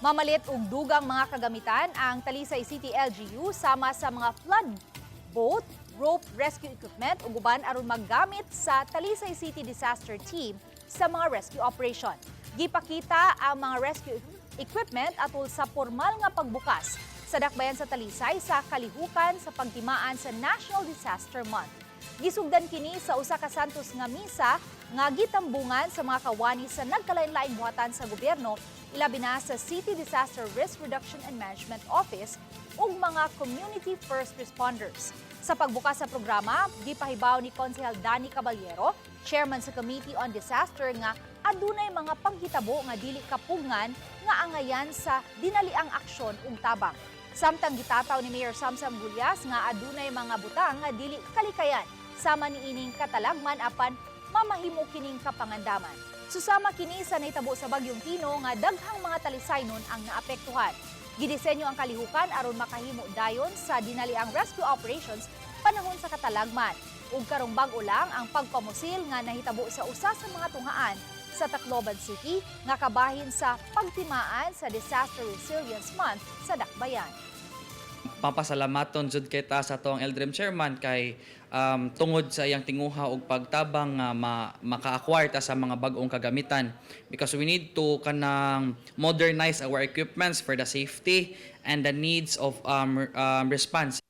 Mamalit og dugang mga kagamitan ang Talisay City LGU sama sa mga flood boat, rope rescue equipment ug uban aron maggamit sa Talisay City Disaster Team sa mga rescue operation. Gipakita ang mga rescue equipment atol sa formal nga pagbukas sa dakbayan sa Talisay sa kalihukan sa pagtimaan sa National Disaster Month. Gisugdan kini sa usa ka santos nga misa nga gitambungan sa mga kawani sa nagkalain-laing buhatan sa gobyerno, ilabi na sa City Disaster Risk Reduction and Management Office ug mga community first responders. Sa pagbukas sa programa, gipahibaw ni Konsehal Danny Caballero, chairman sa Committee on Disaster, nga adunay mga panghitabo nga dili kapugngan nga angayan sa dinaliang aksyon ug tabang. Samtang gitataw ni Mayor Samsam Gullas nga adunay mga butang nga dili kalikayan sama niining katalagman, apan mamahimo kining kapangandaman. Susama kini sa nahitabo sa Bagyong Tino nga daghang mga Talisaynon ang naapektuhan. Gidisenyo ang kalihukan aron makahimo dayon sa dinaliang rescue operations panahon sa katalagman. Ug karong bag-o lang ang pagpamusil nga nahitabo sa usa sa mga tunghaan sa Tacloban City nga kabahin sa pagtimaan sa Disaster Resilience Month sa Dakbayan. Papasalamaton jud kay ta sa atoang LDREM chairman kay tungod sa iyang tinguha og pagtabang nga maka-acquire ta sa mga bag-ong kagamitan because we need to kanang modernize our equipments for the safety and the needs of response.